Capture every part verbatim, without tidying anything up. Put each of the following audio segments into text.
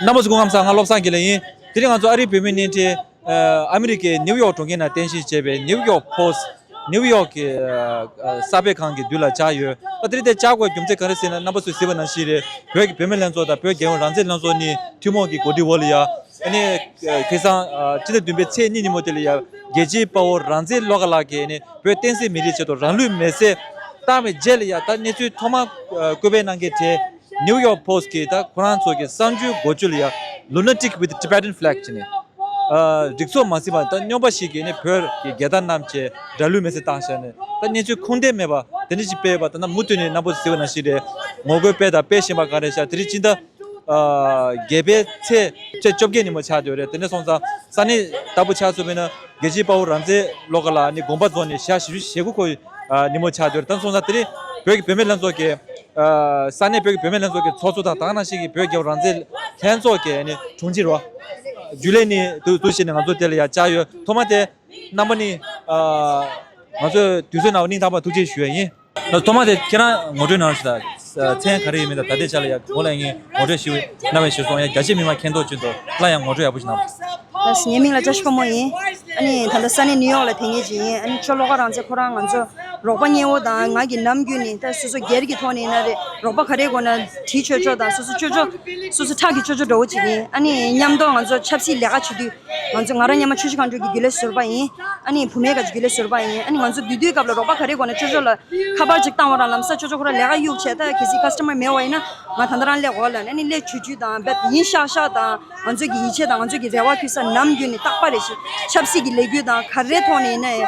རྣམ་པ་ཚོ་སྐུ་ཁམས་བཟང་། ང་བློ་བཟང་དགེ་ལེགས་ཡིན། དེ་རིང་ང་ཚོ་ཨ་རིའི་བོད་མིའི་བརྙན་འཕྲིན་ཨ་ཨ་མི་རི་ཀའི་ནིའུ་ཡོག་གྲོང་ཁྱེར་ནང་རྟེན་གཞི་བྱས་པའི་ནིའུ་ཡོག་པོ་སི་ཊི། ནིའུ་ཡོག་གི་ཨ་ཨ་གསར་སྤེལ་ཁང་གི་མདུན་ལ་བཅར་ཡོད། ད་དེ་རིང་དེ་བཅར་དགོས་རྒྱུ་མཚན་ག་རེ་ཟེར་ན། རྣམ་པ་ཚོས་གཟིགས་པ་ནང་བཞིན་རེད། བོད་ཀྱི་བུད་མེད་ལྷན་ཚོགས་དང་བོད་རྒྱལ་ཡོངས་རང་བཙན་ལྷན་ཚོགས་གཉིས་ཐུན་མོང་གི་གོ་སྒྲིག་འོག་ལ་ཡ། ཨ་ནི་ཁ་སང་ཨ་སྤྱི་ཟླ་བདུན་པའི་ཚེས་གཉིས་ཉིན་མོ་དེ་ལ་ཡ། རྒྱལ་གཅེས་དཔའ་བོ་རང་བཙན་བློ་དགའ་ལགས་ཀྱིས་ཨ་ནི་བོད་བསྟན་སྲིད་མི་རིགས་ཆེད་དུ་རང་ལུས་མེར་སྲེག་བཏང་བའི་རྗེས་ལ་ཡ། ད་གནས་ཚུལ་ཐོག་མར་ཨ་བཀོད་སྤེལ་གནང་མཁན་དེ་ནིའུ་ཡོག་པོ་སི་ཊི་གི་ད་ཁོ་རང་ཚོ་གི་གསར་འགྱུར་འགོ་བརྗོད་ལ་ཡ། Lunatic with Tibetan flag བྱས་ནས། ཨ་རིགས་ཚོགས་མ་ཟིན་པ་ད་སྨྱོན་པ་ཞིག་གིས་ནི་བོད་ཀྱི་རྒྱལ་དར་བསྣམས་བྱས་རང་ལུས་མེར་སྲེག་བཏང་བཞག་ནས། ད་གནས་ཚུལ་ཁུངས་ལྡན་མེད་པ་དེ་འདྲ་ཞིག་སྤེལ་བ་ད་ལྟ་མུ་མཐུད་ནས་རྣམ་པ་ཚོས་གཟིགས་པ་ནང་བཞིན་རེད། ངོ་རྒོལ་སྤེལ་དང་སྤེལ་བཞིན་པ་ག་རེ་བཞག་དེ་རིང་སྤྱི་ཟླ་ཨ་བརྒྱད་པའི་ཚེས་ཚེས་བཅོ་བརྒྱད་ཉིན་མོ་ཆགས་བསྡད་ཡོད་རེད། དེ་འདྲ་སོང་ཙང་ས་གནས་ལྟ་བུ་ཆ་མཚོན་པ་ཡིན་ན། རྒྱལ་གཅེས་དཔའ་བོ་རང་བཙན་བློ་དགའ་ལགས་ནི་དགོངས་པ་རྫོགས་ནས་ཞག་བཞི་བཅུ་ཞེ་དགུ་འཁོར་བའི་ཉིན་མོ་ཆགས་བསྡད་ཡོད་རེད། ད་སོང་ཙང་དེ་རིང་བོད་ཀྱི་བུད་མེད་ལྷན་ཚོགས་ཀྱི་ཨ་ས་གནས་བོད་ཀྱི་བུད་མེད་ལྷན་ཚོགས་ཀྱི་ཚོགས་གཙོ་དང་དེ་ག་ནང་བཞིན་གྱི་བོད་རྒྱལ་ཡོངས་རང་བཙན་ལྷན་ཚོགས་ཀྱི་ནི་དྲུང་ཆེ་རོ། རྒྱུན་ལས་ནི་འདུག་འདུག་བྱས་ནས་ང་ཚོ་དེ་ལ་ཡ་བཅར་ཡོད། ཐོག་མ་དེ་རྣམ་པ་ནི་ཨ་ང་ཚོའི་དུས་ཚོད་གནང་བར་སྙིང་ཐག་པ་ཐུགས་རྗེ་ཞུ་ཡ་ཡིན། ཐོག་མ་དེ་ཁྱེད་རང་ངོ་སྤྲོད་གནང་རོགས་ཞུ་དང་། མཚན་ག་རེ་ཡིན་མིན་དང་ད་ལྟའི་ཆ་ལ་ཡ་གོང་ལ་ངས་ངོ་སྤྲོད་ཞུས་གནང་བས་ཞུས་སོང་། ཡ་རྒྱ་ཆེ་མི་མང་མཁྱེན་རྟོགས་ཆེད་དུ་སླར་ཡང་ངོ་སྤྲོད་ཡག་པོ་ཞིག་གནང་། ལགས་སོ། ངའི་མིང་ལ་བཀྲ་ཤིས་ཕོ་མོ་ཡིན། ཨ་ནི་ད་ལྟ་ས་གནས་ནིའུ་ཡོག་ལ་བསྡད་མཁན་ཅིག་ཡིན། ཨ་ནི་ཅོ་བློ་དགའ་རང་བཙན་ཁོ་རང་ང་ཚོ་རོགས་པ་གཉེན་བོ་དང་། ང་གི་ནམ་རྒྱུན་ནས་ད་སོ་སོ་སྒེར་གྱི་ཐོག་ནས་ཡིན་ན་རེད། རོགས་པ་ག་རེ་དགོས་ན་དྲིས་ཆོག་ཆོག་དང་། སོ་སོ་ཅོ་ཅོ་སོ་སོ་ཁྲག་གི་ཅོ་ཅོ་འདྲ་བོ་ཅིག་ཡིན། ཨ་ནི་མཉམ་དུ་ང་ཚོ་ཆབ་སྲིད་ལས་ཀ་བྱེད་དུས། ང་ཚོ་ང་རང་སྔོན་མ་ཆུ་བཞི་སྒང་དྲུག་གི་རྒྱུན་ལས་ཟུར་པ་ཡིན། ཨ་ནི་བུད་མེད་ཀྱི་རྒྱུན་ལས་ཟུར་པ་ཡིན། ཨ་ནི་ང་ཚོ་དེ་དུས་སྐབས་ལ་རོགས་པ་ག་རེ་དགོས་ན་ཅོ་ཅོ་ལ་ཁ་པར་ཅིག་བཏང་བ་རང་ལམ་སང་ཅོ་ཅོ་ཁོ་རང་ལས་ཀ་གཡུག་བྱས། ད་གལ་སྲིད་ཁ་སི་ཊ་མར་མེད་པ་ཡིན་ན་ང་ད་ལྟ་རང་སླེབས་འོག་ལ་ཨ་ནི་སླེབས་བྱུས་བྱུས་དང་རྦད་ཡིན་ཤག་ཤག་དང་། ང་ཚོ་གི་ཡིད་ཆེས་དང་ང་ཚོ་གི་རེ་བ་ཁུར་ས་ནམ་རྒྱུན་ནས་རྟག་པ་རེ་བཞིན་ཆབ་སྲིད་ཀྱི་ལས་འགུལ་དང་ག་རེ་ཐོག་ནས་ཡིན་ན་ཡང་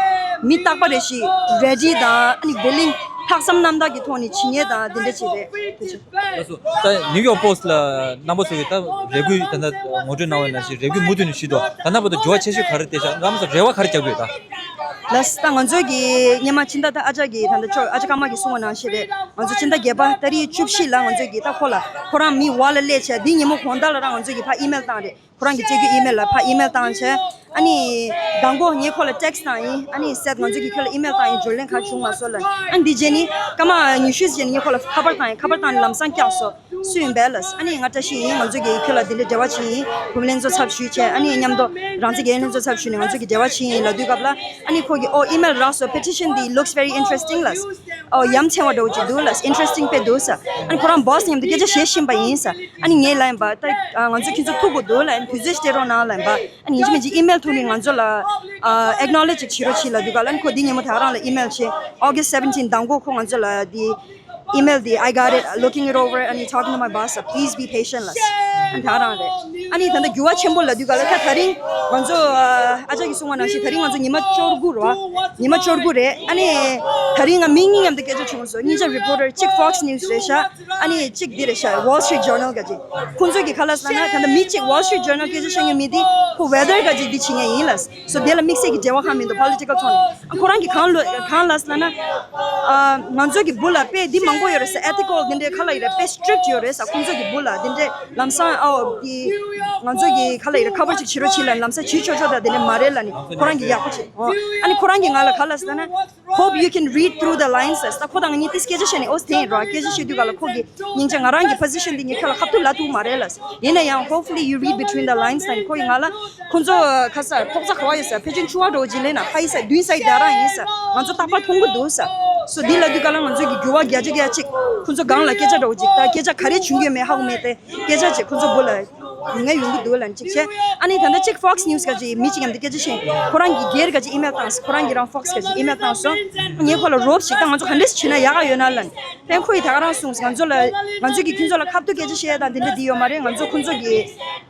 མི་རྟག་པ་རེ་བཞིན་རེ་ཌི་དང་། ཨ་ནི་ཝི་ལིང་། ལྷག་བསམ་རྣམ་དག་གི་ཐོག་ནས་བྱེད་མཁན་དང་དེ་འདྲ་ཅིག་རེད། ལགས་སོ། ད་ནིའུ་ཡོག་པོ་སི་ཊི་ལ་རྣམ་པ་ཚོ་གིས་ད་རེ་སྐུལ་ད་ལྟ་ངོ་སྤྲོད་གནང་བའི་ནང་བཞིན་རེ་སྐུལ་མུ་མཐུད་ནས་ཞུས་འདུག་ད་ལྟ་བར་དུ་འགྱུར་བ་ཆེ་ཤོས་ག་རེ་བསྟན་ཤག་རྣམ་པ་ཚོ་རེ་བ་ག་རེ་རྒྱག་གི་ཡོད་ད། ལགས་སོ། ད་ང་ཚོ་གི་སྔོན་མ་ཕྱི་ཟླ་ད་ཨ་ཅག་གི་ད་ལྟ་ཅོ་ཨ་ཅག་ཀརྨ་གིས་གསུངས་པ་ནང་བཞིན་རེད། ང་ཚོ་ཕྱི་ཟླ་བརྒྱད་པ་ཏ་རིག་བཅུ་བཞི་ལ་ང་ཚོ་གི་ད་ཁོ་ལ་ཁོ་རང་མི་འོག་ལ་སླེབས་བྱས་འདི་ཉིན་མོ་དགོང་དག་ལ་རང་ང་ཚོ་གི་ཕར་ཨི་མེལ་བཏང་རེད། ཁོ་རང་གི་སྤྱི་རྒྱུ་ཨི་མེལ་ལ་ཕར་ཨི་མེལ་བཏང་བྱས། ཨ་ནི་མདང་དགོང་ངས་ཁོ་ལ་ཊེག་སི་བཏང་ཡིན། ཨ་ནི་ཟེར་ང་ཚོ་གིས་ཁྱོད་ལ་ཨི་མེལ་བཏང་ཡིན། བརྗོད་ལན་གང་བྱུང་མ་སོང་ལབ། ཨ་ནི་འདི་རྗེས་ནི་སྐར་མ་ཉི་ཤུ་རྗེས་ནི་ངས་ཁོ་ལ་ཁ་པར་བཏང་ཡིན། ཁ་པར་བཏང་ནས་ལམ་སང་བཀྱགས་སོང་། སུ་ཡིན་པས་ལབ། ཨ་ནི་ང་བཀྲ་ཤིས་ཡིན། ང་ཚོ་གིས་ཁྱོད་ལ་འདི་འདྲའི་འབྲེལ་བ་བྱས་ཡིན། བུད་མེད་ལྷན་ཚོགས་ཚབ་ཞུས་བྱས། ཨ་ནི་མཉམ་དུ་རང་བཙན་རྒྱལ་ཡོངས་ལྷན་ཚོགས་ཚབ་ཞུས་ནས་ང་ཚོ་གིས་འབྲེལ་བ་བྱས་ཡིན་ལབ་དུས་སྐབས་ལ། ཨ་ནི་ཁོ་གིས་ཨོ་ཨི་མེལ་རག་སོང་། Petition འདི་looks very interesting ལབ། ཨོ་ཡ་མཚན་པ་འདྲ་བོ་ཅིག་འདུག་ལབ། Interesting དཔེ་འདུག་ཟེར། ཨ་ནི་ཁོ་རང་སྦོ་སི་མཉམ་དུ་སྐད་ཆ་བཤད་བཞིན་པ་ཡིན་ཟེར། ཨ་ནི་ངས་ལབ་ཡིན་པ། ད་ང་ཚོ་ཁྱེད་ཚོ་ཐུག་དགོས་འདུག་ལབ། ཨ་ནི་དུས་ཚོད་སྤྲད་རོགས་གནང་ལབ་ཡིན་པ། ཨ་ནི་ཡིན་གཅིག་མིན་གཅིག་ཨི་མེལ་ཐོག་ནས་ང་ཚོ་ལ་ཨ་ཨེག་ནོ་ལེ་ཇི་ཅིག་བྱེད་རོགས་བྱེད་ལབ་དུས་སྐབས་ལ། ཨ་ནི་ཁོ་འདི་ཉིན་མོ་དེ་ག་རང་ལ་ཨི་མེལ་བྱས། August seventeen མདང་དགོང་ཁོ་ང་ཚོ་ལ་འདི་ཨི་མེལ་འདི། I got it, looking it over and talking to my boss, please be patient ལབ། ཨ་ནི་དེ་ག་རང་རེད། ཨ་ནི་ད་ལྟ་འགྱུར་བ་ཆེན་པོ་ལབ་དུས་སྐབས་ལ། ད་དེ་རིང་ང་ཚོ་ཨ་ཨ་ཅག་གིས་གསུངས་པ་ནང་བཞིན་དེ་རིང་ང་ཚོ་ཉི་མ་བཅུ་དགུ་རེད་བ། ཉི་མ་བཅུ་དགུ་རེད། ཨ་ནི་དེ་རིང་ང་མི་གཉིས་མཉམ་དུ་སྐད་ཆ་བྱུང་སོང་། གཉིས་ཆ་རི་པོར་ཊར། གཅིག་Fox News རེད་ཤག་ཨ་ནི་གཅིག་འདི་རེད་ཤག Wall Street Journal ག་ཅིག་ཁོང་ཚོས་ཀྱི་ག་ལབ་ཟེར་ན། ད་ལྟ་མི་གཅིག་Wall Street Journal སྐད་ཆ་བཤད་མཁན་མི་འདི་ཁོ་ཝེ་དར་ག་ཅིག་འདི་བྱེད་མཁན་ཡིན་ལབ་སོང་། དེ་ལ་དམིགས་བསལ་གྱི་འབྲེལ་བ་གང་མི་འདུག་པོ་ལི་ཊི་ཀལ་ཐོག་ནས། ཨ་ཁོ་རང་གིས་གང་ལོ་གང་ལབ་ཟེར་ན། ཨ་ང་ཚོ་གི་སྦུག་ལ་དཔེ་འདི་མང་པོ་ཡོད་རེད་ཟེར། ཨེ་ཐི་ཀལ་འདི་འདྲའི་ག་ལབ་ཡོད་རེད། དཔེ་སི་ཊིག་ཡོད་རེད་ཟེར། ཁོང་ཚོ་གི་སྦུག་ལ་འདི་འདྲའི་ལམ་སང་ཨོ་གི་ང་ཚོ་གི་ག་ལབ་ཡོད་རེད། ཁ་པར་ཅིག་བྱེད་རོགས་བྱེད་ལབ། ལམ་སང་བྱེད་ཆོག་ཆོག་དང་དེ་འདྲ་མ་རེད་ལབ་ནས་ཁོ་རང་གིས་ཡག་པོ་བྱེད། ཨོ་ཨ་ནི་ཁོ་རང་གིས་ང་ལ་ག་ལབ་ཟེར་ན། Hope you can read through the lines ཟེར། ད་ཁོ་དང་ང་གཉིས་ཏིས་སྐད་ཆ་བཤད་ནས། ཨོ་དེ་ཡིན་རོགས། སྐད་ཆ་བཤད་དུས་ག་ལ་ཁོ་གིས་སྙིང་རྗེ་ང་རང་གི་པོ་སི་ཤན་འདི་ངས་ཁྱོད་ལ་ཁ་ཐུག་ལབ་ཐུབ་མ་རེད་ལབ། ཡིན་ན་ཡང་hopefully you read between the lines ཟེར་ནས་ཁོ་གིས་ང་ལ། ཁོ་ཚོ་ག་ས་ཕོག་ཚ་ག་བ་ཡོད་ཟེར། ཕལ་ཆེར་ཕྱུ་པ་འདྲ་བོ་ཅིག་ལེན་ན་ཕ་ཡི་ས་བདུན་ས་ཡི་དེ་རང་ཡིན་ཟེར། ང་ཚོ་རྟག་པར་མཐོང་གི་འདུག་ཟེར། སོ་འདི་ལབ་དུས་ག་ལ་ང་ཚོ་གི་འགྱུར་བ་བརྒྱ་ཆ་བརྒྱ་ཅིག་ཁོ་ཚོ་སྒང་ལ་སྐད་ཆ་འདྲ་བོ་ཅིག་ད་སྐད་ཆ་ག་རེ་བྱུང་ཡོད་མེད་ཧ་གོ་མེད་དེ། སྐད་ཆ་ཅིག་ཁོ་ཚོ་སྦུག་ལ་ཡོང་ཡ་ཡོང་གི་འདུག་ལབ་ཅིག་བྱས། ཨ་ནི་ད་ལྟ་ཅིག་Fox News ག་ཅིག་མི་ཅིག་མཉམ་དུ་སྐད་ཆ་བཤད། ཁོ་རང་གིས་སྒེར་ག་ཅིག་ཨི་མེལ་བཏང་སོང་། ཁོ་རང་གིས་རང་Fox ག་ཅིག་ཨི་མེལ་བཏང་སོང་། ངས་ཁོ་ལ་རོབ་ཞིག་ད་ང་ཚོ་ག་འདྲས་བྱས་ན་ཡག་ག་ཡོད་ན་ལབ་ནས། ཕན་ཁོ་ཡིས་ད་ག་རང་གསུངས། ང་ཚོ་ལ་ང་ཚོ་གིས་ཁྱོད་ཚོ་ལ་ཁ་ཐུག་སྐད་ཆ་བཤད་ཡ་དང་དེ་འདྲ་འདི་ཡོད་མ་རེད། ང་ཚོ་ཁོ་ཚོ་གི་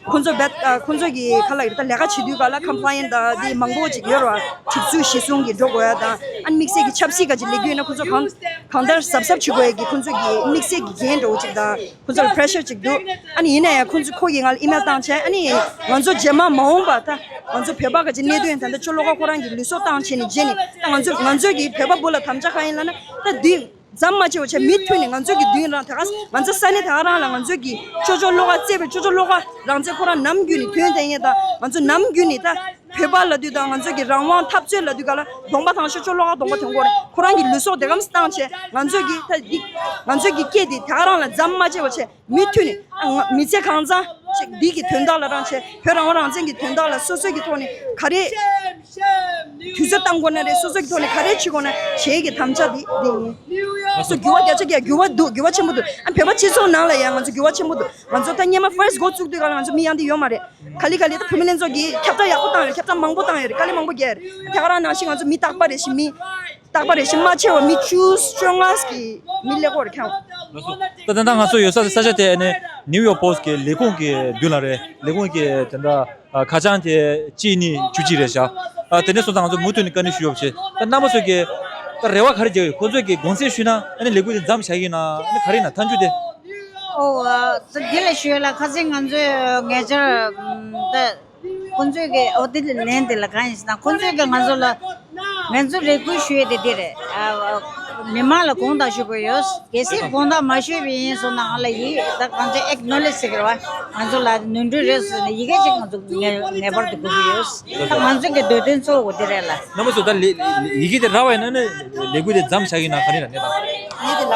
ཁོ་ཚོ་བེད་ཨ་ཁོ་ཚོ་གི་ག་ལབ་ཡོད་རེད། ད་ལས་ཀ་བྱེད་དུས་ག་ལ་ཀམ་པ་ལ་ཡན་ཊི་དང་དེ་མང་པོ་ཅིག་ཡོད་རེད་བ། སྒྲིག་འཛུགས་གཞི་བཟུང་གི་འགྲོ་དགོས་ཡ་དང་། ཨ་ནི་དམིགས་བསལ་གྱི་ཆབ་སྲིད་ག་ཅིག་ལས་འགུལ་ཡིན་ན་ཁོ་ཚོ་གང་གང་ལྟར་གཟབ་གཟབ་བྱེད་དགོས་ཡ་གི་ཁོ་ཚོ་གི་དམིགས་བསལ་གྱི་འགན་འདྲ་བོ་ཅིག་དང་། ཁོ་ཚོ་ལ་པེ་རེ་ཤར་ཅིག་འདུག་ཨ་ནི་ཡིན་ན་ཡང་ཁོ་ཚོ་ཁོ་གིས་ང་ལ་ཨི་མེལ་བཏང་བྱས། ཨ་ནི་ང་ཚོ་རྗེས་མ་མ་འོངས་པ་ད་ང་ཚོ་བོད་པ་ག་ཅིག་གནད་དོན་ད་ལྟ་ཅོ་བློ་དགའ་ཁོ་རང་གི་ལུས་སྲོག་བཏང་བྱས་ནས་རྗེས་ནས་ད་ང་ཚོ་ང་ཚོ་གི་བོད་པ་སྦུག་ལ་དམ་བཅའ་གང་ཡིན་ལབ་ན། ད་འདི་ཙམ་མ་བྱེད་པ་བྱས་མུ་མཐུད་ནས་ང་ཚོ་གི་མདུན་རང་ད་ག་ང་ཚོ་ས་གནས་ད་ག་རང་ལ་ང་ཚོ་གི་ཅོ་ཅོ་བློ་དགའ་བརྩེ་བའི་ཅོ་ཅོ་བློ་དགའ་རང་བཙན་ཁོ་རང་ནམ་རྒྱུན་ནས་དོན་དེ་ཡིན། ད་ང་ཚོ་ནམ་རྒྱུན་ནས་ད་བོད་པ་ལབ་དུས་དང་ང་ཚོ་གི་རང་དབང་འཐབ་རྩོད་ལབ་དུས་ག་ལ་གདོང་པ་དང་ཤོག་ཅོ་བློ་དགའ་གདོང་པ་དོན་གོ་རེད། ཁོ་རང་གི་ལུས་སྲོག་དེ་གམ་བཏང་བྱས། ང་ཚོ་གི་ད་འདི་ང་ཚོ་གི་སྐད་འདི་ད་ག་རང་ལ་ཙམ་མ་བྱེད་པ་བྱས་མུ་མཐུད་ནས་ཨ་ང་མི་ཚེ་གང་ཚང་ ཅིག་འདི་གི་དོན་དག་ལ་རང་བྱས། བོད་རང་དབང་རང་བཙན་གྱི་དོན་དག་ལ་སོ་སོ་གི་ཐོག་ནས་ག་རེ་དུས་ཚོད་བཏང་དགོས་ན་རེད། སོ་སོ་གི་ཐོག་ནས་ག་རེ་བྱེད་དགོས་ན་བྱེད་ཀྱི་དམ་བཅའ་འདི་འདི་ཡིན། ང་ཚོ་འགྱུར་བ་བརྒྱ་ཆ་བརྒྱ། འགྱུར་བ་འདུག་འགྱུར་བ་ཆེན་པོ་འདུག་ཨ་ནི་བོད་པ་སྤྱི་ཚོགས་ནང་ལ་ཡང་ང་ཚོ་འགྱུར་བ་ཆེན་པོ་འདུག་ང་ཚོ་ད་སྔོན་མ་ཕར་སི་འགོ་བཙུགས་དུས་ག་ལ་ང་ཚོ་མི་ཡང་འདི་ཡོད་མ་རེད། ག་ལེ་ག་ལེ་ད་བུད་མེད་ལྷན་ཚོགས་ཀྱིས་ཁྱབ་བསྒྲགས་ཡག་པོ་བཏང་ཡོད་རེད། ཁྱབ་བསྒྲགས་མང་པོ་བཏང་ཡོད་རེད། དཀའ་ལས་མང་པོ་བརྒྱབ་ཡོད་རེད། དེ་ག་རང་ནང་བཞིན་ང་ཚོ་མི་རྟག་པ་རེ་བཞིན་མི་རྟག་པ་རེ་བཞིན་མ་ཆེ་བ་མི་བཅུ་བཅོ་ལྔ་གི་མི་ཀླད་ཀོར་ཁྱོད། ལགས་སོ། ད་ད་ལྟ་ང་ཚོ་ཡོད་ས་ས་ཆ་དེ་ནི་ནིའུ་ཡོག་པོ་སི་ཊི་གི་ལས་ཁུངས་ཀྱི་མདུན་ལ་རེད། ལས་ཁུངས་ཀྱི་དེ་འདྲ་ཨ་ཁ་བྱང་དེ་གཅིག་གཉིས་བཅུ་གཅིག་རེད་ཤག་ཨ་དེ་ནས་སོང་ཙང་ང་ཚོ་མུ་མཐུད་ནས་བཀའ་འདྲི་ཞུ་ཡོད་པ་བྱས། ད་རྣམ་པ་ཚོས་ཀྱི་ད་རེ་བ་ག་རེ་རྒྱག་ཡོད། ཁོ་ཚོས་ཀྱི་དགོངས་སེལ་ཞུས་ན་ཨ་ནི་ལས་འགུལ་དེ་མཚམས་བཞག་གི་ཡིན་ན་ཨ་ནི་ག་རེ་ཡིན་ན་མཐའ་མཇུག་དེ། ཨོ་ཨ་ད་དེ་ལ་ཞུ་ཡ་ལ་ཁ་སང་ང་ཚོས་ངེད་ཅག་ད། ཁོང་ཚོས་ཀྱི་ཨོ་དེ་ལན་དེ་ལ་གང་ཡིན་ཟེར་ན། ཁོང་ཚོས་ཀྱི་ང་ཚོ་ལ་ང་ཚོ་རེ་སྐུལ་ཞུ་ཡས་དེ་འདི་རེད། ཨ་མི་མང་ལ་དགོངས་དག་ཞུ་དགོས་ཡོད། གལ་སྲིད་དགོངས་དག་མ་ཞུས་པ་ཡིན་སོང་ན་ང་ལ་ཡིད་ད་ང་ཚོས་ཨེག་ནོ་ལེཇ་ཟེར་གི་རེད་བ། ང་ཚོ་ལ་ནོར་འཁྲུལ་རེད་ཟེར་ནས་ཡི་གེ་ཅིག་ང་ཚོ་ངེས་ངེས་པར་དུ་དགོས་ཀྱི་ཡོད། ད་ང་ཚོ་གི་འདོད་དོན་གཙོ་བོ་དེ་རེད་ལ། རྣམ་པ་ཚོ་ད་ལས་ཡི་གེ་དེ་རག་པ་ཡིན་ན་ནི་ལས་འགུལ་དེ་མཚམས་བཞག་གི་ཡིན་ན་ག་རེ་ར་གནས་སྟངས། ཡིན་དེ་ལ་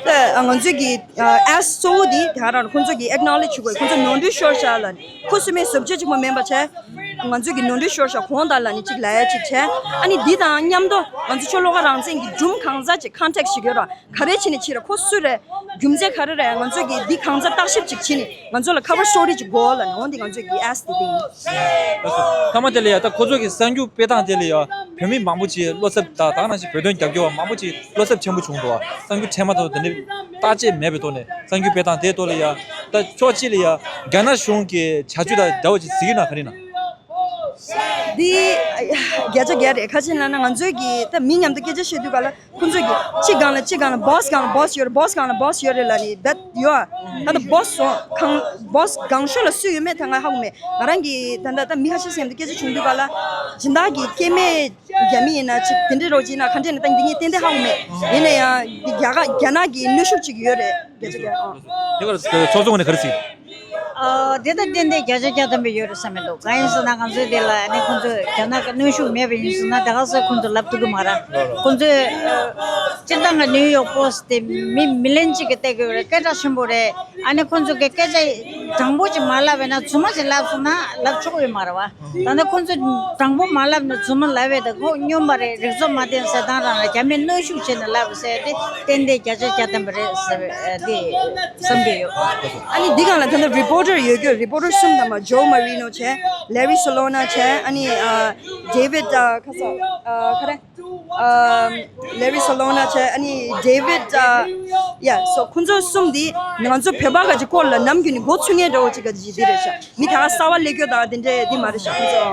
ད་ང་ཚོས་ཀྱི་ཨ་ཨེསི་གཙོ་བོ་དེ་དེ་ག་རང་ཁོང་ཚོ་གི་ཨེག་ནོ་ལེཇ་ཞུ་དགོས། ཁོང་ཚོ་ནོར་འཁྲུལ་ཤོར་ཤག་ལ་ནི། ཁུ་སིམ་མེར་བཟོ་བཅོས་གཅིག་པོ་མིན་པ་བྱས། ང་ཚོས་ཀྱི་ནོར་འཁྲུལ་ཤོར་ཤག་གོང་དང་ལ་ནི་གཅིག་ལ་ཡ་གཅིག་བྱས། ཨ་ནི་འདི་དང་མཉམ་དུ་ང་ཚོ་ཕྱོགས་བསློགས་གང་རང་བཙན་གྱི་སྒྲུང་གང་ཟག་ཅིག་ཀོན་ཊེག་སི་ཞིག་ཡོད་ར། ག་རེ་བྱས་ནས་བྱས་ར། ཁོ་སུ་རེད། རྒྱུ་མཚན་ག་རེ་རེད། ང་ཚོས་ཀྱི་འདི་གང་ཟག་བརྟག་ཞིབ་ཅིག་བྱས་ནས་ང་ཚོ་ལ་ཁ་བར་སི་ཊོ་རི་ཅིག་དགོས་ལ་ནི། འོན་ཏེ་ང་ཚོས་ཀྱི་ཨེསི་དེ་དེ་ཡིན། ཐ་མ་དེ་ལ་ཡ་ད་ཁོ་ཚོ་གི་གསར་འགྱུར་སྤེལ་སྟངས་དེ་ལ་ཡ་བོད་མི་མང་པོ་ཅིག་བློ་འཚབ་དང་ད་ག་ནང་བཞིན་བོད་དོན་རྒྱབ་སྐྱོར་བ་མང་པོ་ཅིག་བློ་འཚབ་ཆེན་པོ་བྱུང་འདུག་གསར་འགྱུར་འཕྲལ་མ་ཐག་ཏུ་དེ་འདྲའི་བརྟག་དཔྱད་མེད་པའི་ཐོག་ནས་གསར་འགྱུར་སྤེལ་སྟངས་དེའི་ཐོག་ལ་ཡ། ད་ཕྱོགས་གཅིག་ལ་ཡ་རྒྱ་ནག་གཞུང་གི་བྱ་སྤྱོད་དང་འདྲ་བ་ཅིག་གཟིགས་ཀྱི་ན་ག་རེ་ན། འདི་བརྒྱ་ཆ་བརྒྱ་རེད། ག་རེ་ཡིན་ལབ་ན་ང་ཚོས་ཀྱི་ད་མི་མཉམ་དུ་སྐད་ཆ་བཤད་དུས་ག་ལ་ཁོང་ཚོས་ཀྱི་གཅིག་སྒང་ལ་གཅིག་སྒང་ལ་བོ་སི་སྒང་ལ་བོ་སི་ཡོད་རེད། བོ་སི་སྒང་ལ་བོ་སི་ཡོད་རེད་ལབ་ནི་བེད་ཡོད་ཨ། ད་ལྟ་བོ་སི་སོང་གང་བོ་སི་སྒང་ཤོག་ལ་སུ་ཡོད་མེད་ད་ང་ཧ་གོ་མེད། ང་རང་གི་ད་ལྟ་ད་མི་ཁ་ཤས་མཉམ་དུ་སྐད་ཆ་བྱུང་དུས་ག་ལ་སྦྱིན་བདག་གི་སྐྱེ་དམན་རྒྱ་མི་ཡིན་ན་ཅིག་དེ་འདྲའི་རོགས་ཅིག་ཡིན་ན་ག་འདྲས་ན་ད་འདི་ངས་ཏན་ཏན་ཧ་གོ་མེད། ཡིན་ན་ཡང་འདི་རྒྱ་གར་རྒྱ་ནག་གི་གནོན་ཤུགས་ཅིག་ཡོད་རེད། བརྒྱ་ཆ་བརྒྱ། ཨ། དེ་གར་ཚོགས་གཙོ་ངོས་ནས་ག་རེ་ཟེར། ཨ། དེ་ལྟར་ཏན་ཏན་བརྒྱ་ཆ་བརྒྱ་ཐམ་པ་ཡོད་རེད་བསམ་མི་འདུག་གང་ཡིན་ཟེར་ན་ང་ཚོའི་དེ་ལ་ཨ་ནི་ཁོང་ཚོས་རྒྱ་ནག་གི་གནོན་ཤུགས་མེད་པ་ཡིན་ཟེར་ན་དེ་ག་ཚོད་ཁོང་ཚོས་ལབ་ཐུབ་ཀྱི་མ་རེད། ཁོང་ཚོས་ཨ། སྤྱིར་བཏང་གི་ནིའུ་ཡོག་པོ་སི་ཊི་དེ་མི་མི་ལི་ཡོན་གཅིག་གིས་བལྟས་ཀྱི་ཡོད་རེད། སྐད་གྲགས་ཆེན་པོ་རེད། ཨ་ནི་ཁོང་ཚོ་གི་སྐད་ཆ་དྲང་པོ་ཅིག་མ་ལབ་པ་ཡིན་ན་རྫུན་མ་ཅིག་ལབ་སོང་ན་ལབ་ཆོག་གི་ཡོད་མ་རེད་བ། ད་ནི་ཁོང་ཚོས་དྲང་པོ་མ་ལབ་ན་རྫུན་མ་ལབ་པས། ད་ཁོ་སྨྱོན་པ་རེད། རིག་ཚོགས་མ་བསྟེན་ཟེར་སྟངས་རང་ལ་རྒྱ་མིས་གནོན་ཤུགས་བྱས་ནས་ལབ་ཟེར་ཏེ་ཏན་ཏན་བརྒྱ་ཆ་བརྒྱ་བདེན་པ་རེད་ཟེར་བ་དེ་བསམ་གྱི་ཡོད། ཨ་ནི་འདི་སྒང་ལ་ད་ལྟ་རི་པོར་ཊར་ཡོད་རྒྱུ་རི་པོར་ཊར་གསུམ་དང་མ། ཇོ་མ་རི་ནོ་བྱས། ལེ་རི་སོ་ལོ་ན་བྱས། ཨ་ནི་ཨ་ཌེ་ཝིད་ཨ་ཁ་ས་ཨ་ཁ་རེ། ཨམ། ལེ་རི་སོ་ལོ་ན་བྱས། ཨ་ནི་ཌེ་ཝིད་ཨ་ཡ་སོ། ཁོང་ཚོ་གསུམ་འདི་ང་ཚོ་བོད་པ་ག་ཅིག་སྐོར་ལ་ནམ་རྒྱུན་ནས་མགོ་ཚོས་མཁན་འདྲ་བོ་ཅིག་ག་ཅིག་འདི་རེད་ཤག་མི་ད་ག་གསར་པ་སླེབས་རྒྱུ་དང་དེ་འདྲས་འདི་མ་རེད་ཤག་ཁོང་ཚོ།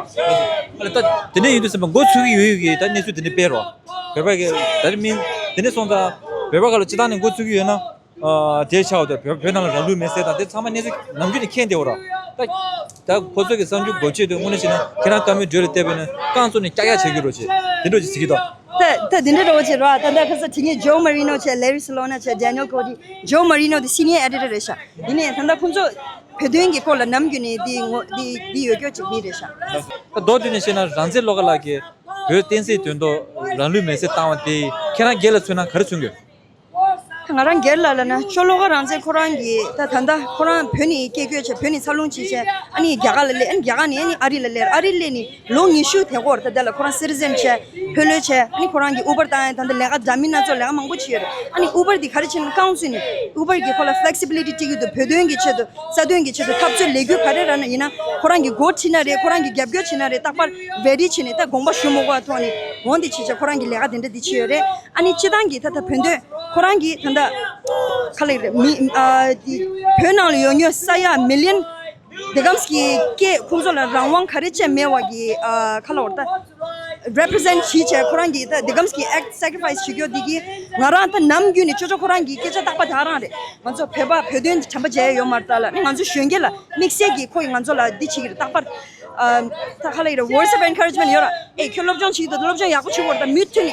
ཨ་ལ་ད་དེ་འདྲས་ཡིན་དུས་ཙམ་པ་མགོ་ཚོས་ཀྱི་ཡོད་ཡོད་ཀྱི་ད་གནས་ཚུལ་དེ་འདྲས་སྤེལ་རོགས། བོད་པ་གི་ད་རེས་མིན་དེ་འདྲས་སོང་ཙང་བོད་པ་ག་ལ་སྤྱི་བཏང་ནས་མགོ་ཚོས་ཀྱི་ཡོད་ན། ཨ། དེ་ཆགས་འོ་དེ་བོད་བོད་ནང་ལ་རང་ལུས་མེར་སྲེག་དང་དེ་ཚང་མ་གནས་ཚུལ་ནམ་རྒྱུན་ནས་མཁྱེན་བསྡད་ཡོད་ར། ད་ད་ཁོ་ཚོ་གི་གསར་འགྱུར་འགོ་བྱེད་དུས་དངོས་གནས་བྱས་ན་ཁྱེད་རང་བཀའ་མོལ་འགྲོས་ལ་བལྟས་པས་ན་རྐང་བཙུགས་ནས་ཀྱག་ཀྱག་བྱེད་ཀྱི་རོ་བྱེད་དེ་འདྲ་ཅིག་ཟེར་གྱི་འདུག་ད་ད་དེ་འདྲ་འདྲ་བོ་བྱེད་ར། ད་ད་ཁ་ས་དེ་ངས་ཇོ་མ་རི་ནོ་བྱས། ལེ་རི་སོ་ལོ་ན་བྱས། ཌེ་ནི་ཡལ་ཀོ་ཌི། ཇོ་མ་རི་ནོ་དེ་སི་ནི་ཡར་ཨེ་ཌི་ཊར་རེད་ཤག་ཡིན་ནའི་ད་ལྟ་ཁོང་ཚོ་བོད་དོན་གྱི་སྐོར་ལ་ནམ་རྒྱུན་ནས་འདི་ངོ་འདི་འདི་ཡོད་སྐྱོ་ཅིག་མི་རེད་ཤག་ད་མདོར་བསྡུས་ནས་བཤད་ན་རང་བཙན་བློ་དགའ་ལགས་ཀྱིས་བོད་བསྟན་སྲིད་དོན་ཐོག་རང་ལུས་མེར་སྲེག་བཏང་བ་དེ་ཁྱེད་རང་སྒེར་ལ་མཚོན་ན་ག་རེ་མཚོན་གྱི་ཡོད། ང་རང་སྒེར་ལ་ལབ་ན་ཅོ་ལོ་ཀ་རང་བཙན་ཁོ་རང་གིས་ད་ད་ལྟ་ཁོ་རང་བོད་ནས་སྐད་བསྐྱོད་བྱས། བོད་ནས་འཚར་ལོངས་བྱས་བྱས། ཨ་ནི་རྒྱ་གར་ལ་སླེབས། ཨ་ནི་རྒྱ་གར་ནས་ཨ་ནི་ཨ་རི་ལ་སླེབས། ཨ་རི་སླེབས་ནས་ལོ་ཉི་ཤུ་དེ་འགོར། ད་ལྟ་ལ་ཁོ་རང་སི་ཊི་ཟན་བྱས། བོད་ལོས་བྱས། ཨ་ནི་ཁོ་རང་གིས་ཨུ་བར་བཏང་ཡ་ད་ལྟ་ལས་ཀ་འདྲ་མིན་སྣ་ཚོགས་ལས་ཀ་མང་པོ་བྱས་ཡོད་རེད། ཨ་ནི་ཨུ་བར་འདི་ག་རེ་བྱས་ནས་རྐང་བཙུགས་ནས་ཨུ་བར་གིས་ཁོ་ལ་ཕི་ལེག་སི་བི་ལི་ཊི་སྤྲད་ཀྱི་འདུག་བོད་དོན་གྱི་ཆེད་དུ། རྩ་དོན་གྱི་ཆེད་དུ། འཐབ་རྩོད་ལས་འགུལ་ག་རེ་རག་ན་ཡིན་ན་ཁོ་རང་གིས་འགོ་ཁྲིད་ན་རེད། ཁོ་རང་གིས་རྒྱབ་སྐྱོར་བྱེད་ན་རེད། རྟག་པར་རེ་ཌི་བྱས་ནས་ད་དགོངས་པ་ཞུ་མ་དགོས་པ་ཐོག་ནས་འོང་དེ་བྱས་བྱས་ཁོ་རང་གིས་ལས་ཀ་དེ་འདྲ་འདི་བྱས་ཡོད་རེད། ཨ་ནི་སྤྱི་བཏང་གི་ད་ལྟ་བོད་དོན་ཁོ་རང་གིས་ད་ལྟ་ག་ལ་རེད། མི་ཨ་དེ་བོད་ནང་ལ་ཡོད་མྱོང་ས་ཡ་མི་ལི་ཡོན་དེ་གམ་གྱི་སྐད་ཁོང་ཚོ་ལ་རང་དབང་ག་རེ་བྱས་མེད་པ་གི་ཨ་ག་ལ་བར་ད་རེ་པི་རི་ཟེན་ཊི་བྱས་བྱས་ཁོ་རང་གིས་ད་དེ་གམ་གྱི་ཨེག་སེ་ཀི་རི་ཕ་ཡི་སི་བྱེད་རྒྱུ་འདི་གིས་ང་རང་ད་ནམ་རྒྱུན་ནས་ཅོ་ཅོ་ཁོ་རང་གི་སྐད་ཆ་རྟག་པ་དེ་རང་རེད། ང་ཚོ་བོད་པ་བོད་དོན་དྲན་པ་བརྗེད་ཡོད་མ་རེད། ད་ལ་ནི་ང་ཚོ་གཞོན་སྐྱེས་ལ་དམིགས་བསལ་གྱིས་ཁོ་ཡིས་ང་ཚོ་ལ་འདི་བྱེད་ཀྱི་རེད། རྟག་པར་ཨ་ད་ག་ལ་ཡིན་རེད། words of encouragement ཡོད་ར། ཨེ་ཁྱོད་སློབ་སྦྱོང་བྱེད་ཀྱི་འདུག་སློབ་སྦྱོང་ཡག་པོ་བྱེད་དགོས་རེད། ད་མུ་མཐུད་ནས་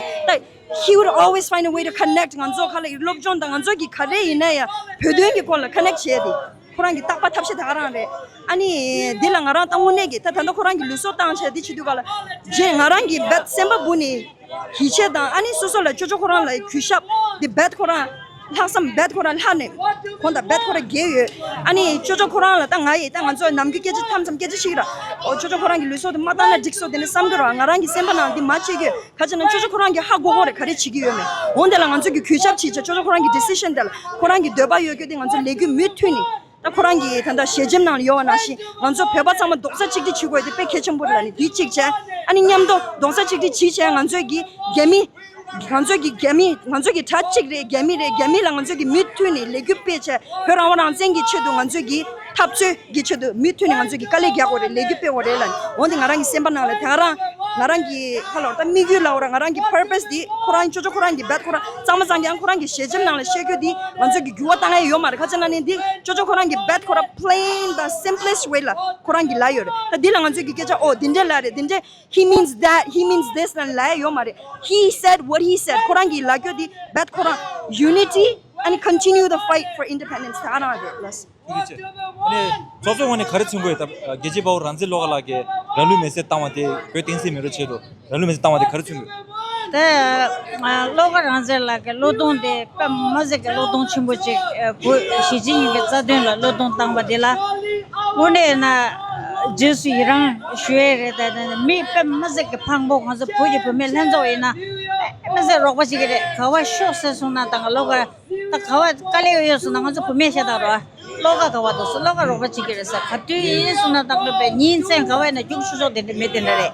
ད་he would always find a way to connect ང་ཚོ་ག་ལ་ཡིན་སློབ་སྦྱོང་དང་ང་ཚོ་གི་ག་རེ་ཡིན་ན་ཡང་བོད་དོན་གྱི་སྐོར་ལ་ཀ་ནེག་བྱས་ཏེ་ཁོ་རང་གི་རྟག་པར་ཐབས་ཤེས་ད་ག་རང་རེད། ཨ་ནི་འདི་ལ་ང་རང་ད་དངོས་གནས་ཀྱི་ད་ད་ལྟ་ཁོ་རང་གི་ལུས་སྲོག་བཏང་བྱས་འདི་བྱེད་དུས་ག་ལ་རྗེས་ང་རང་གི་རྦད་སེམས་པ་སྦུག་ནས་ཡིད་ཆེས་དང་། ཨ་ནི་སོ་སོ་ལ་ཅོ་ཅོ་ཁོ་རང་ལ་གུས་ཞབས་འདི་རྦད་ཁོ་རང་ ལྷག་བསམ་རྦད་ཁོ་རང་ལྷག་ནས་ཁོང་དང་རྦད་ཁོ་རང་རྒྱལ་ཡོད། ཨ་ནི་ཅོ་ཅོ་ཁོ་རང་ལ་ད་ང་ཡིས་ད་ང་ཚོ་ནམ་རྒྱུན་སྐད་ཆ་མཚམས་མཚམས་སྐད་ཆ་ཤིག་ར། ཨོ་ཅོ་ཅོ་ཁོ་རང་གི་ལུས་སྲོག་དེ་མ་བཏང་ན་འགྲིག་སོ་དེ་ནས་བསམ་གི་ར། ང་རང་གི་སེམས་པ་ནང་འདི་མ་བྱེད་གི་ཡོད། ག་ཅི་ན་ཅོ་ཅོ་ཁོ་རང་གི་ཧ་གོ་གོ་རེད། ག་རེ་བྱེད་ཀྱི་ཡོད་མེད། འོན་ཏེ་ལ་ང་ཚོ་གི་གུས་ཞབས་བྱེད་བྱ་ཅོ་ཅོ་ཁོ་རང་གི་ཌི་སི་ཤན་དེ་ལ་ཁོ་རང་གི་འདོད་པ་ཡོད་རྒྱུ་དེ་ང་ཚོ་ལས་འགུལ་མུ་མཐུད་ནས། ད་ཁོ་རང་གི་ད་ལྟ་ཞལ་ཆེམས་ནང་ལ་ཡོད་པ་ནང་བཞིན་ང་ཚོ་བོད་པ་ཚང་མ་རྡོག་རྩ་གཅིག་སྒྲིལ་བྱེད་དགོས་དེ་དཔེ་གལ་ཆེན་པོ་རེད་ལ་ནི་དེ་གཅིག་བྱས། ཨ་ནི་མཉམ་དུ་རྡོག་རྩ་གཅིག་སྒྲིལ་བྱེད་བྱས་ང་ཚོས་གི་རྒྱ་མི་ང་ཚོས་གི་རྒྱ་མི་ང་ཚོས་གི་གྲ་གཅིག་རེད། རྒྱ་མི་རེད། རྒྱ་མི་ལ་ང་ཚོས་གི་མུ་མཐུད་ནས་ལས་འགུལ་སྤེལ་བྱས་བོད་རང་དབང་རང་བཙན་གྱི་ཆེད་དུ་ང་ཚོས་གི་འཐབ་རྩོད་ཀྱི་ཆེད་དུ་མུ་མཐུད་ནས་ང་ཚོས་ཀྱི་དཀའ་ལས་རྒྱག་དགོས་རེད། ལས་འགུལ་སྤེལ་དགོས་རེད་ལ། འོན་ཏེ་ང་རང་གི་སེམས་པ་ནང་ལ་དེ་ག་རང་ང་རང་གི་ཧ་ལ་བ་ད་དམིགས་ཡུལ་ལ་བ་ར་ང་རང་གི་པར་པས་འདི་ཁོ་རང་ཅོ་ཅོ་ཁོ་རང་གི་རྦད་ཁོ་རང་གཙང་མ་གཙང་རྐྱང་ཁོ་རང་གི་ཞལ་ཆེམས་ནང་ལ་བཤད་རྒྱུ་འདི་ང་ཚོས་ཀྱི་འགྱུར་བ་བཏང་ཡ་ཡོད་མ་རེད། ག་ཅི་ན་ནི་འདི་ཅོ་ཅོ་ཁོ་རང་གི་རྦད་ཁོ་རང་plain the simplest way ལ་ཁོ་རང་གི་ལ་ཡོད་རེད། ད་འདི་ལ་ང་ཚོས་ཀྱི་སྐད་ཆ་ཨོ་འདི་འདྲས་ལ་རེད། འདི་འདྲས་he means that, he means this ལ་ལ་ཡ་ཡོད་མ་རེད། He said what he said. ཁོ་རང་གི་ལ་རྒྱུ་འདི་རྦད་ཁོ་རང་unity and continue the fight for independence. ད་ཨ་རང་རེད་ལ། ཐུགས་རྗེ་ཆེ། ཨ་ནི་ཚོགས་གཙོའི་ངོས་ནས་ག་རེ་མཚོན་གྱི་ཡོད་དམ། རྒྱལ་གཅེས་དཔའ་བོ་རང་བཙན་བློ་དགའ་ལགས་ཀྱིས་ར་ལུག་མེ་བསྲེགས་བཏང་བ་དེ་བོད་བསྟན་སྲིད་མེ་རོའི་ཆེད་དུ་ར་ལུག་མེ་བསྲེགས་བཏང་བ་དེ་ག་རེ་མཚོན་གྱི་ཡོད། དེ་བློ་དགའ་རང་བཙན་ལགས་ཀྱི་བློས་གཏོང་དེ་དཔེ་མ་སྲིད་ཀྱི་བློས་གཏོང་ཆེན་པོ་ཅིག་བོད་གཞིས་བྱེས་གཉིས་ཀྱི་རྩ་དོན་ལ་བློས་གཏོང་བཏང་བ་དེ་ལ་དངོས་གནས་ན་རྗེས་སུ་ཡི་རང་ཞུ་ཡས་རེད། ད་མི་དཔེ་མ་སྲིད་ཀྱི་ཕངས་པོ། ང་ཚོ་བོད་ཀྱི་བུད་མེད་ལྷན་ཚོགས་ཡིན་ན་དཔེ་མ་སྲིད་རོགས་པ་བྱེད་ཀྱི་རེད། ག་བ་ཤོག་ཟེར་སོང་ན་ད་ག་བློ་དགའ་ད་ག་བ་དཀའ་ལས་ཡོད་སོང་ན་ང་ཚོ་བུད་མེད་ཤ་སྟག་རོ། བློ་དགའ་ག་བ་འདུག་སོ། བློ་དགའ་རོགས་པ་བྱེད་ཀྱི་རེད་ཟེར། ག་དུས་ཡིན་སོང་ན་ད་ག་བའི་ཉིན་མཚན་ག་བ་ཡིན་ན་རྒྱུགས་ཆོག་ཆོག་དེ་འདྲ་མེད་དེ་འདྲ་རེད།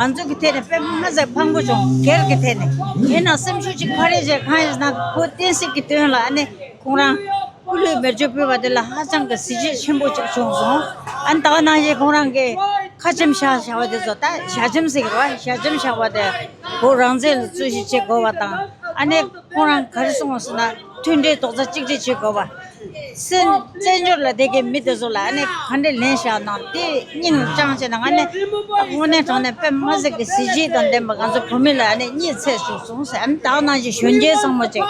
ང་ཚོ་གི་ཐད་ནས་དཔེ་མ་ཟད་ཕངས་པོ་བྱུང་། སྒེར་གྱི་ཐད་ནས་ཡིན་ན་སེམས་ཤུགས་ཅིག་འཕར་རེས་བྱས། གང་ཡིན་ཟེར་ན་བོད་བསྟན་སྲིད་ཀྱི་དོན་ལ་ཨ་ནི་ཁོང་རང་སྐུ་ལུས་མེར་སྤྱོད་ཕུལ་བ་དེ་ལ་ཧ་ཅང་གི་གཟི་བརྗིད་ཆེན་པོ་ཅིག་བྱུང་སོང་། ཨ་ནི་ད་ག་ནང་བཞིན་ཁོང་རང་གི་ཁ་ཆེམས་བཞག་བཞག་པ་དེ་ཚོ་ད་ཞལ་ཆེམས་ཟེར་གི་རེད་བ། ཞལ་ཆེམས་བཞག་པ་དེ་བོད་རང་བཙན་ལ་རྩོད་གཞི་བྱེད་དགོས་པ་དང་། ཨ་ནི་ཁོང་རང་ག་རེ་གསུངས་སོང་ན་མཐུན་སྒྲིལ་རྡོག་རྩ་གཅིག་སྒྲིལ་བྱེད་དགོས་པ། སྲིད་བཙན་བྱོལ་ལ་བསྡད་མཁན་མི་དེ་ཚོ་ལ་ཨ་ནི་ག་འདྲས་ལན་བཞག་གནང་དེ་སྙིང་བཅངས་བྱས་ན་ང་ནི་དངོས་གནས་དྲང་གནས་དཔེ་མ་སྲིད་ཀྱི་གཟི་བརྗིད་དང་ལྡན་པ་ང་ཚོ་བོད་མི་ལ་ཨ་ནི་རྙེད་ཚད་བྱུང་སོང་ཟེར། ཨ་ནི་ད་ག་ནང་བཞིན་གཞོན་སྐྱེས་ཚང་མ་ཅིག་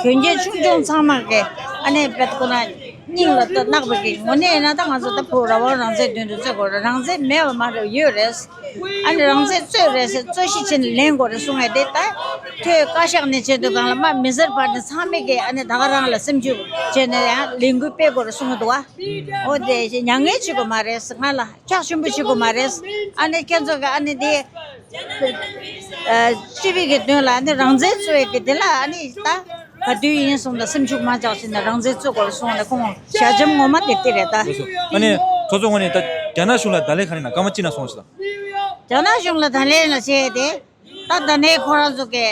གཞོན་སྐྱེས་ཆུང་ཆུང་ཚང་མ་གི་ཨ་ནི་དཔེ་ཁོ་ན་སྙིང་ལ་ལྟ་བརྣག་པའི་གི་ངོ་ནས་ཡིན་ན་ད་ང་ཚོ་ད་བོད་རང་དབང་རང་བཙན་མདུན་དུ་རྩོད་དགོས་རེད། རང་བཙན་མེད་པ་མ་རེད། ཡོད་རེད། ཨ་ནི་རང་བཙན་རྩོད་རེད་ཟེར་རྩོད་གཞི་བྱས་ནས་ལེན་དགོས་རེད་གསུང་ངས་དེ་ལྟ་ཐོས་བཀའ་ཤག་ནས་བྱེད་དུས་སྒང་ལ་མ་མི་སེར་པ་ནི་ཚང་མས་ཀྱི་ཨ་ནི་ད་ག་རང་ལ་སེམས་ཤུགས་བྱས་ནས་ཡང་ལས་འགུལ་སྤེལ་དགོས་རེད་གསུང་གི་འདུག་བ། འོ་དེ་མྱ་ངན་བྱེད་དགོས་མ་རེད། ང་ལ་ཁྱག་ཆེན་པོ་བྱེད་དགོས་མ་རེད། ཨ་ནི་ཁྱེད་ཚོ་གི་ཨ་ནི་དེ་སྤྱི་པའི་གི་དོན་ལ་ཨ་ནི་རང་བཙན་རྩོད་ཡས་གི་དེ་ལ་ཨ་ནི་ད་ག་དུས་ཡིན་སོང་ད་སེམས་ཤུགས་མ་ཆག་ཕྱིན་ན་རང་བཙན་རྩོད་དགོས་རེད་གསུངས་ནས་ཁོང་ཞལ་ཆེམས་ངོ་མ་དེ་དེ་རེད་ད། ལགས་སོ། ཨ་ནི་ཚོགས་གཙོ་ངོས་ནས་ད་རྒྱ་ནག་གཞུང་ལ་བརྡ་ལན་ག་རེ་གནང་། སྐར་མ་གཅིག་ནང་གསུངས་ཤིག་དང་། རྒྱ་ནག་གཞུང་ལ་བརྡ་ལན་ལ་བྱས་ཏེ་ད་ད་ནས་ཁོ་རང་ཚོ་གི་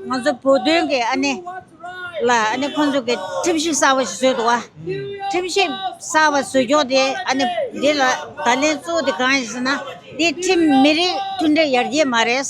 ང་ཚོ་བོད་དོན་གི་ཨ་ནི་ལ་ཨ་ནི་ཁོང་ཚོ་གི་ཁྲིམས་གཞི་གསར་པ་ཞིག་བཟོས་འདུག་བ། ཁྲིམས་གཞི་གསར་པ་བཟོས་ཀྱོག་དེ་ཨ་ནི་འདི་ལ་བརྡ་ལན་གཙོ་བོ་དེ་གང་ཡིན་ཟེར་ན་འདི་ཁྲིམས་མི་རིགས་མཐུན་སྒྲིལ་ཡར་རྒྱས་མ་རེད།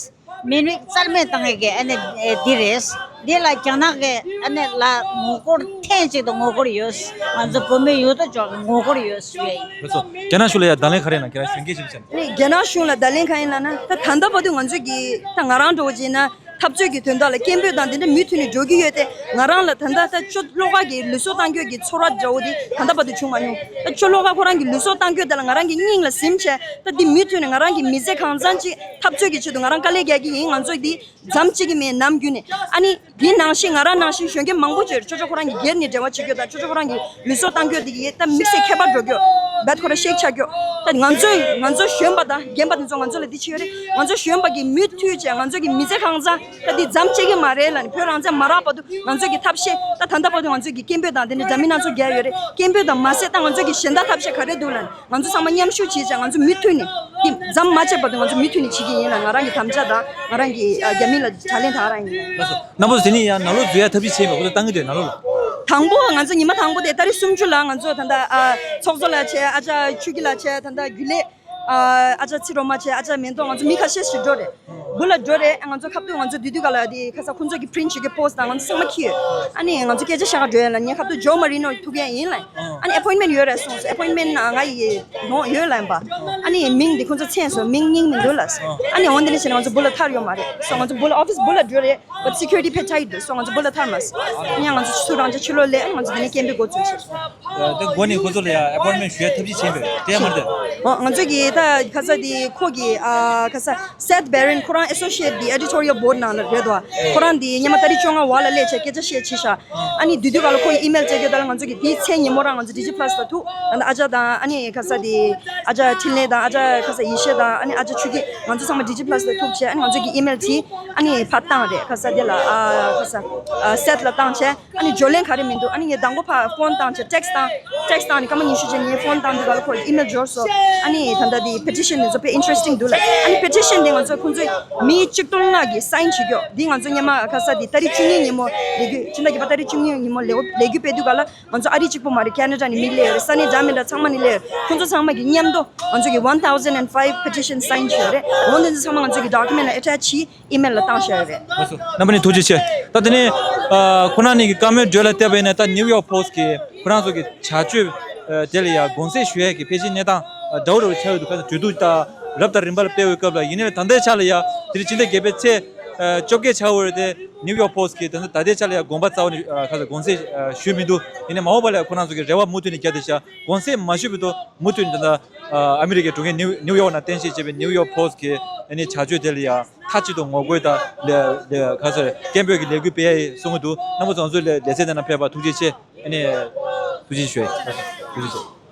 མི་རིགས་རྩ་མེད་བཏང་ཡས་ཀྱི་ཨ་ནི་ཨེ་འདི་རེད། འདི་ལ་རྒྱ་ནག་གི་ཨ་ནི་ལ་ངོ་རྒོལ་ཐེངས་གཅིག་ཏུ་ངོ་རྒོལ་ཡོད། ང་ཚོ་བོད་མི་ཡོད་དོ་ཅོག་གི་ངོ་རྒོལ་ཡོད་ཞུ་ཡས་ཡིན། ལགས་སོ། རྒྱ་ནག་གཞུང་ལ་ཡང་བརྡ་ལན་ག་རེ་གནང་། ཁྱེད་རང་གཞོན་སྐྱེས་ཞིག་བྱས་ནས། ནི་རྒྱ་ནག་གཞུང་ལ་བརྡ་ལན་ག་རེ་གནང་ན་ད་ད་ལྟ་བར་དུ་ང་ཚོས་ཀྱི་ད་ང་རང་འདྲ་བོ་བྱས་ན་འཐབ་རྩོད་ཀྱི་དོན་དག་ལ་སྐད་འབོད་དང་དེ་འདྲ་མུ་མཐུད་ནས་འགྲོ་གི་ཡོད་དེ། ང་རང་ལ་ད་ལྟ་ད་ཅོ་བློ་དགའ་གི་ལུས་སྲོག་བཏང་རྒྱུ་གི་ཚོར་བ་འདྲ་བོ་དེ་ད་ལྟ་བར་དུ་བྱུང་མ་མྱོང་། ད་ཅོ་བློ་དགའ་ཁོ་རང་གི་ལུས་སྲོག་བཏང་རྒྱུ་དེ་ལ་ང་རང་གི་སྙིང་ལ་ཟིན་བྱས་ད་འདི་མུ་མཐུད་ནས་ང་རང་གི་མི་ཚེ་གང་ཚང་ཅིག་འཐབ་རྩོད་ཀྱི་ཆེད་དུ་ང་རང་དཀའ་ལས་རྒྱག་གི་ཡིན། ང་ཚོ་འདི་མཚམས་གཅིག་གི་མེད་ནམ་རྒྱུན་ནས། ཨ་ནི་འདི་ནང་བཞིན་ང་རང་ནང་བཞིན་གཞོན་སྐྱེས་མང་པོ་ཅིག་ཅོ་ཅོ་ཁོ་རང་གི་སྒེར་ནས་འབྲེལ་བ་བྱེད་རྒྱུ་དང་ཅོ་ཅོ་ཁོ་རང་གི་ལུས་སྲོག་བཏང་རྒྱུ་འདི་ཡིས་ད་དམིགས་བསལ་ཁྱད་པར་འགྲོ་རྒྱུ་རྦད་ཁོ་རང་ཤེས་ཆགས་རྒྱུ། ད་ང་ཚོས་ང་ཚོ་གཞོན་པ་དང་རྒན་པ་དེ་ཚོ་ང་ཚོ་ལ་འདི་བྱེད་ཡོད་རེད། ང་ཚོ་གཞོན་པ་གི་མུ་མཐུད་བྱས་ང་ཚོ་གི་མི་ཚེ་གང་ཚང་ད་འདི་མཚམས་གཅིག་གི་མ་རེད་ལ་ནི་བོད་རང་བཙན་མ་རག་བར་དུ་ང་ཚོ་གི་ཐབས་ཤེས་ད་ད་ལྟ་བར་དུ་ང་ཚོ་གི་སྐད་འབོད་དང་དེ་ནི་འདྲ་མིན་སྣ་ཚོགས་རྒྱག་ཡོད་རེད། སྐད་འབོད་དང་མ་ཟད་ད་ང་ཚོ་གི་གཞན་དག་ཐབས་ཤེས་ག་རེ་འདུག་ལ་ནི། ང་ཚོ་ཚང་མ་མཉམ་ཞུགས་བྱེད་བྱས་ང་ཚོ་མུ་མཐུད་ནས་འདི་མཚམས་མ་ཆད་བར་དུ་ང་ཚོ་མུ་མཐུད་ནས་བྱེད་ཀྱི་ཡིན་ལ། ང་རང་གི་དམ་བཅའ་དང་ང་རང་གི་ཨ་རྒྱ་མི་ལ་དྲག་ལན་དང་རང་ཡིན། ལགས་སོ། རྣམ་པ་ཚོ་དེ་ནས་ཡང་ནང་ལོགས་འཛུལ་ཡ་ཐབས་ཤེས་བྱས་པ་ཁོ་ཚོ་བཏང་གི་འདུག་ནང་ལོགས་ལ། དང་པོ་ང་ཚོ་ཉི་མ་དང་པོ་དེ་ཏ་རིག་སུམ་ཅུ་ལ་ང་ཚོ་ད་ལྟ་ཨ་ཚོགས་གཙོ་ལགས་བྱས་ཨ་ཅག་ཆོས་སྐྱིད་ལགས་བྱས་ད་ལྟ་རྒྱུན་ལས་ཨ་ཨ་ཅག་ཚེ་རོགས་མ་བྱས་ཨ་ཅག་མེ་ཏོག་ང་ཚོ་མི་ཁ་ཤས་ཤིག་འགྲོ་རེད། སྦུག་ལ་འགྲོ་རེད། ང་ཚོ་ཁ་ཐུག་ང་ཚོ་དུས་དུས་ག་ལ་དེ་ཁ་ས་ཁོང་ཚོ་གི་པི་རིན་ཊི་བྱེད་ཀྱི་པོ་སི་དང་ང་ཚོ་ཚང་མ་འཁྱེར་ཡོད། ཨ་ནི་ང་ཚོ་སྐད་ཆ་བཤད་ག་འགྲོ་ཡ་ལ་ངས་ཁ་ཐུག་ཇོ་མ་རི་ནོ་ཐུག་ཡ་ཡིན་ལ། ཨ་ནི་ཨེ་པོའིན་མེན་ཊི་ཡོད་རེད་གསུངས་སོང་། ཨེ་པོའིན་མེན་ཊི་ང་ཡི་ནོ་ཡོད་ལ་ཡིན་པ། ཨ་ནི་མིང་འདི་ཁོང་ཚོ་མཚན་སོང་མིང་སྙིང་མི་འདུག་ལ། ཨ་ནི་འོན་ཏེ་ནི་བྱས་ན་ང་ཚོ་སྦུག་ལ་ཐར་ཡོད་མ་རེད་སོ། ང་ཚོ་སྦུག་ལ་ཨོ་ཕི་སི་སྦུག་ལ་འགྲོ་རེད། བ་སི་ཁིའུ་རི་ཊི་ཕེ་ཊའིཊ་འདུག་སོ། ང་ཚོ་སྦུག་ལ་ཐར་མ་སོང་། ཨ་ནི་ང་ཚོ་ཆུ་ཚོད་རང་ཆ་ཕྱི་ལོགས་ལས་ང་ཚོ་དེ་ནས་སྐད་འབོད་འགོ་བཙུགས་བྱས། དེ་འགོ་ནས་ཁོ་ཚོ་ལ་ཡང་ཨེ་པོའིན་མེན་ཊི་ཞུ་ཡ་ཐབས་ཤེས་བྱས་པས་དེ་ཡང་མ་རེད། ཨོ་ང་ཚོ་གི་ད་ཁ་ས་དེ་ཁོ་གི་ཨ་ཁ་ས་སེཐ་བེ་རན་ཁོ་རང་ Associate the editorial board ནང་ལ་རེད་དོ། ཁོ་རང་འདི་སྔོན་མ་ཏ་རིག་བཅོ་ལྔ་བར་ལ་སླེབས་བྱས་སྐད་ཆ་བཤད་ཕྱིན་ཤག་ཨ་ནི་དེ་དུས་ག་ལ་ཁོ་ཡི་ཨི་མེལ་བཙལ་རྒྱུ་ད་ལ་ང་ཚོ་གི་དེའི་མཚན་ཉིན་མོ་རང་ང་ཚོ་ཌི་ཇི་ཕ་ལ་སི་ལ་ཐུག་ད་ལྟ་ཨ་ཅག་དང་ཨ་ནི་ཁ་ས་དེ་ཨ་ཅག་འཕྲིན་ལས་དང་ཨ་ཅག་ཁ་ས་ཡེ་ཤེས་དང་ཨ་ནི་ཨ་ཅག་ཆོས་སྐྱིད་ང་ཚོ་ཚང་མ་ཌི་ཇི་ཕ་ལ་སི་ལ་ཐུག་བྱས། ཨ་ནི་ང་ཚོ་གི་ཨི་མེལ་དེ་ཨ་ནི་ཕར་བཏང་རེད། ཁ་ས་དེ་ལ་ཨ་ཁ་ས་ཨ་སེད་ལ་བཏང་བྱས། ཨ་ནི་འབྱོར་ལན་ག་རེ་མི་འདུག་ཨ་ནི་ངས་དང་པོ་ཕར་ཕོན་བཏང་བྱས་ཊེག་སི་བཏང་། ཊེག་སི་བཏང་ནས་སྐར་མ་ཉི་ཤུ་རྗེས་ངས་ཕོན་བཏང་དུས་ག་ལ་ཁོ་ཨི་མེལ་འབྱོར་སོང་། ཨ་ནི་ད་ལྟ་དེ་པེ་ཊི་ཤན་དེ་ཚོ་དཔེ་ཨིན་ཊི་རེ་སི་ཊིང་འདུག་ལ། ཨ་ནི་པེ་ཊི་ཤན་དེ་ང་ཚོ་ཁོང་ཚོས་མི་གཅིག་སྟོང་ལྔ་གིས་སའིན་བྱེད་རྒྱུ་འདི་ང་ཚོ་སྔོན་མ་ཁ་ས་དེ་ཏ་རིག་བཅུ་གཉིས་ཉིན་མོ་ལས་འགུལ་ཕྱི་ཟླ་བརྒྱད་པ་ཏ་རིག་བཅུ་གཉིས་ཉིན་མོ་ལས་ལས་འགུལ་སྤེལ་དུས་ག་ལ་ང་ཚོ་ཨ་རི་གཅིག་པོ་མ་རེད། ཁེ་ན་ཌ་ནས་མི་སླེབས་ཡོད་རེད། ས་གནས་འདྲ་མི་འདྲ་ཚང་མ་ནས་སླེབས་ཡོད་རེད། ཁོང་ཚོ་ཚང་མ་གིས་མཉམ་དུ་ང་ཚོ་གི་one thousand and five petition sign བྱས་ཡོད་རེད། འོ་འདི་ཚོ་ཚང་མ་ང་ཚོ་གི་ཌོ་ཀུ་མེན་ཊི་ལ་ཨེ་ཊེཆ་བྱས་ཨི་མེལ་ལ་བཏང་བཞག་ཡོད་རེད། ལགས་སོ། རྣམ་པ་གཉིས་ཐུགས་རྗེ་ཆེ། ད་དེ་ནས་ཨ་ཁོ་རང་གཉིས་ཀྱི་བཀའ་མོལ་འགྲོས་ལ་བལྟས་པ་ཡིན་ན་ད་ནིའུ་ཡོག་པོ་སི་ཊི་གི་ཁོ་རང་ཚོ་གི་བྱ་སྤྱོད་ཨ་དེ་ལ་ཡ་དགོངས་སེལ་ཞུ་ཡས་ཀྱི་ཕལ་ཆེར་གནས་སྟངས་ཨ་འདྲ་བོ་འདྲ་བོ་ཆགས་ཡོད་འདུག་ཁ་ས་གྲོས་བསྡུར་དང་རབ་དང་རིམ་པ་ལ་སྤེལ་བའི་སྐབས་ལ་ཡིན་ནའི་ད་ལྟའི་ཆ་ལ་ཡ་དེ་རིང་ཕྱི་ཟླ་བརྒྱད་པའི་ཚེས་ཨ་བཅོ་བརྒྱད་ཆགས་ཡོད་རེད་དེ། ནིའུ་ཡོག་པོ་སི་ཊི་གི་ད་ལྟ་ད་ལྟའི་ཆ་ལ་ཡ་དགོངས་པ་རྩ་བ་ནས་ཨ་ཁ་ས་དགོངས་སེལ་ཨ་ཞུས་མི་འདུག་ཡིན་ནའི་མ་འོངས་པ་ལ་ཡ་ཁོ་རང་ཚོ་གི་རེ་བ་མུ་མཐུད་ནས་བརྒྱབ་བསྡད་ཤག་དགོངས་སེལ་མ་ཞུས་པའི་ཐོག་མུ་མཐུད་ནས་ད་ལྟ་ཨ་ཨ་མི་རི་ཀའི་གྲོང་ཁྱེར་ནིའུ་ནིའུ་ཡོག་ནང་རྟེན་གཞི་བྱས་པའི་ནིའུ་ཡོག་པོ་སི་ཊི་གི་ཨ་ནི་བྱ་སྤྱོད་དེ་ལ་ཡ་མཐའ་གཅིག་ཏུ་ངོ་རྒོལ་དང་ལས་ལས་ག་ཚོད་སྐད་འབོད་ཀྱི་ལས་འགུལ་སྤེལ་ཡ་ཡིན་གསུང་གི་འདུག་རྣམ་པ་ཚོ་ང་ཚོའི་ལས་ལས་ཚན་དེ་ནང་ཕེབས་པར་ཐུགས་རྗེ་ཆེ། ཨ་ནི་ཐུགས་རྗེ་ཆེ་ཞུ་ཡ་ཡིན། ཐུགས་རྗེ་ཆེ།